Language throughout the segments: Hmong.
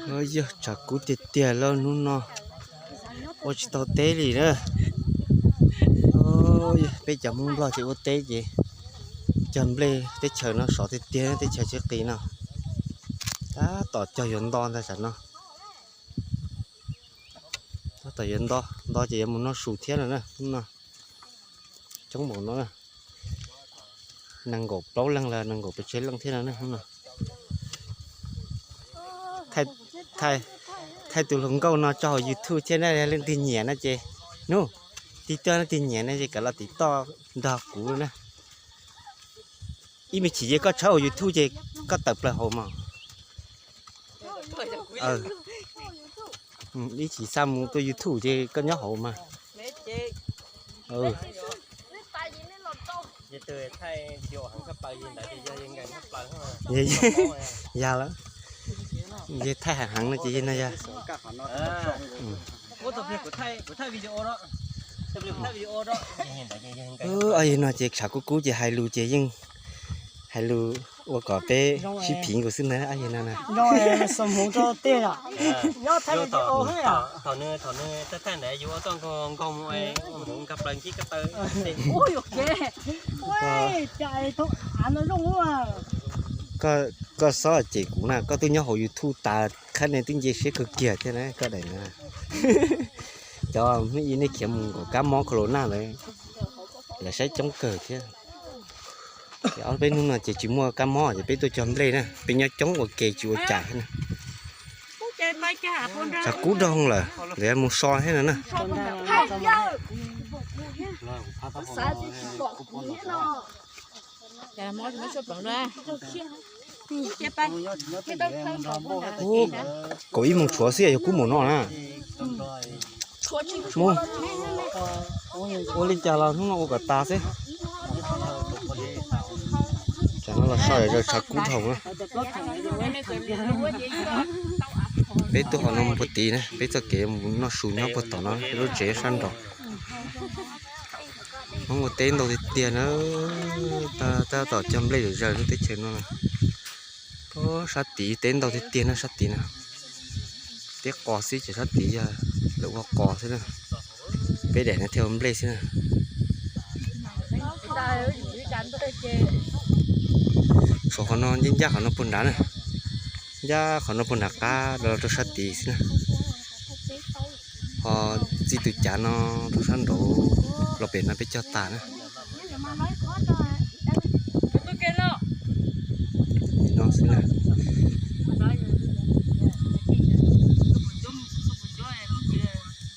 Yog tshav kub tiag tiag lauj, hnub no ua tsis tau teb li na. Peb cov Hmoob Nplog ces ua teb ces cog nplej teb chaws no sov tiag tiag, teb chaws tsis qis no. Tab tom cog yuav nto ntag tsam no. Tab tom yuav nto, nto ces yuav mus noj su thiab no na, hnub no. Coob npaum no, nees nkaum plaub leeg los nees nkaum pes tsawg leej thiab no na. Thaij tus hluas nkauj no tso hauv YouTube thiab na, leej twg nyiam no ces, nub, tig tuaj leej twg nyiam no ces kav los tim toj nrog kuv na. Ib me chim ces koj tshawb hauv YouTube ces koj tawm plaws hauv mas. Ib chim xa mus tuaj YouTube ces koj nyob hauv mas. Yog lawm, yog thaij heev heev no ces yog no yog. Yog no ces tshav kub kub ces hais lus ces yeej hais lus ua kom peb sib phiv nkaus xwb ntag. Yog no, koj xob cem kuv na, koj twb nyob hauv YouTube tas khab nej twb nce siab kawg kiag thiab na koj daim na. Cov nej khiav mus nkaum kab mob corona lawm, lawv saib coob kawg thiab. Ob peb hnub no ces tsis muaj kab mob ces peb tuaj cog nplej na, peb nyob coob ua ke tsis ua cas thiab na. Tshav kub dhau lawm, lawv mus so thiab no na. Kaum ib moos tshuav xwb yog kub mus no na. Mus, ua li cas los hnub no ua kom tas xwb. Tsam no los so zaws tshav kub dhau na. Peb tuaj qhov no mus puag tid na, peb txoj kev mus noj su nyob puag tom no, lub tsev sab nraud. Hmoob ua teb ntau tiag tiag na, tab tom cog nplej zom zaws lub teb chaws no. Sab tid teb ntau tiag tiag na sab tid na. Teb qos xwb ces sab tid yog lawv ua qos xwb na. Peb daim no thiaj ua nplej xwb na. Tshuav qhov no ncaj ncaj qhov no puag nrad na. Ncaj qhov no puag nram qab los rau sab tid xwb na. Ho txij tus cav no rau sab nraud los pem no peb cog tas na. Li no xwb na.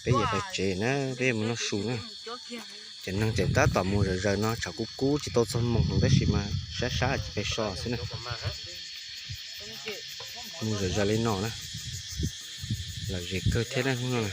Peb yuav pais tsev na, peb yuav mus noj su na. Cov neeg tseem tab tom mus zom zaws no, tshav kub kub tsis tau txog moos heev tab sis mas sab sab ces peb so xwb na. Mus zom zaws li no na. Lom zem kawg thiab na hnub no na.